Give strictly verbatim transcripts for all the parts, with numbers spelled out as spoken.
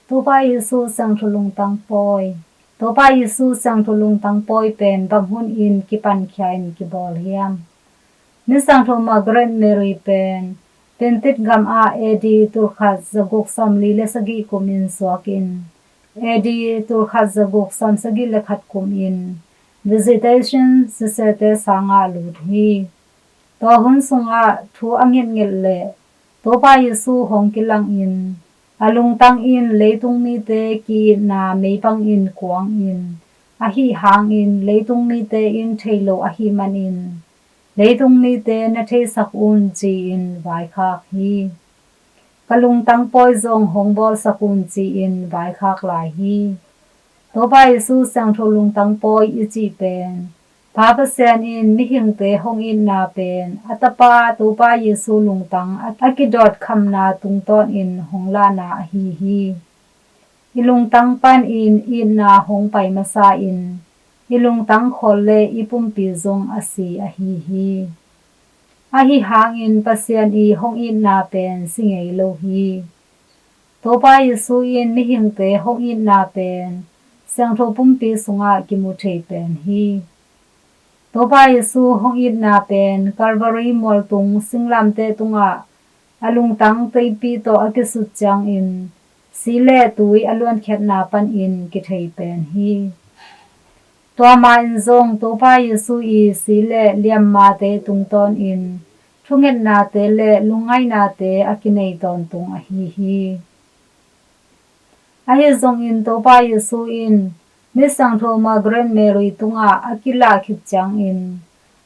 Topa Jesu Siangtho Lungtang Pawi. Topa Jesu Siangtho Lungtang Pawi pen bang hun in kipankhia in kibawl hiam? Misiangtho Margaret Mary pen Pentit gam ah A D tulkhat zaguk sawmli le sagih kum in suak in, A D tulkhat zaguk sawmsagih le khat kum in Visitation sisete sangah lut hi. Tua hun sungah thu a ngetnget le Topa Jesu hong kilang in, a lungtang in leitung mite ki-itna mei bangin kuang in, ahi hangin leitung mite in thei lo ahi manin, leitung mite na theisak un ci-in vaikhak hi. Ka lungtang pawi zong hong bawlsak un ci-in vaikhak lai hi. Topa Jesu Siangtho Lungtang Pawi i cih pen Pa Pasian in mihingte hong itna pen a Tapa Topa Jesu lungtang a kidawt khamna tungtawnin hong lahna ahi hi. I lungtang panin itna hong pai masa in i lungtang khawl le i pumpi zong a si ahi hi. Ahi hangin Pasian i hong itna pen si ngei lo hi. Topa Jesu in mihingte hong itna pen siangtho pumpi sungah kimu thei pen hi. Topa Jesu hong itna pen Calvary mualtung singlamteh tungah a lungtang teipi tawh a kisut ciangin si le tui a luankhiatna panin kithei pen hi. Tua ma in zong Topa Jesu i si le liammate tungtawnin thungetnate le lungngainate a kinei tawntung ahi hi. Ahi zongin Topa Jesu in Misiangtho Margaret Mary tungah a kilah khit ciangin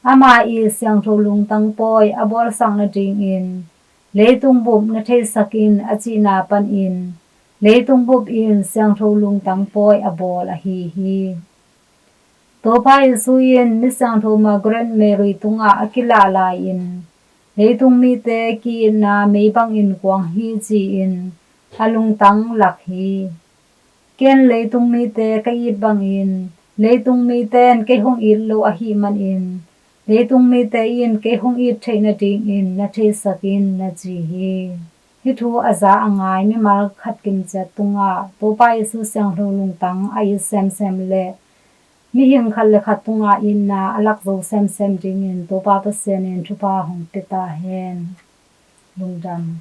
ama i Siangtho Lungtang Pawi a bawlsak nadingin leitung bup na theisak in a cihna panin leitung bup in Siangtho Lungtang Pawi a bawl ahi hi. Topa Jesu in Misiangtho Margaret Mary tungah a kilah lai-in leitung mite ki-itna mei bangin kuang hi ci-in a lungtang lak hi. Ken leitung mite ka it bangin leitung mite in kei hong it lo ahi manin leitung mite in kei hong it theih nadingin na theisak in na ci hi. Hih thu a za a ngai mimal khat kimciat tungah Topa Jesu Siangtho Lungtang a it semsem le mihing khat le khat tungah itna a lak zo semsem dingin Topa Pasian in thupha hong pia ta hen. Lungdam.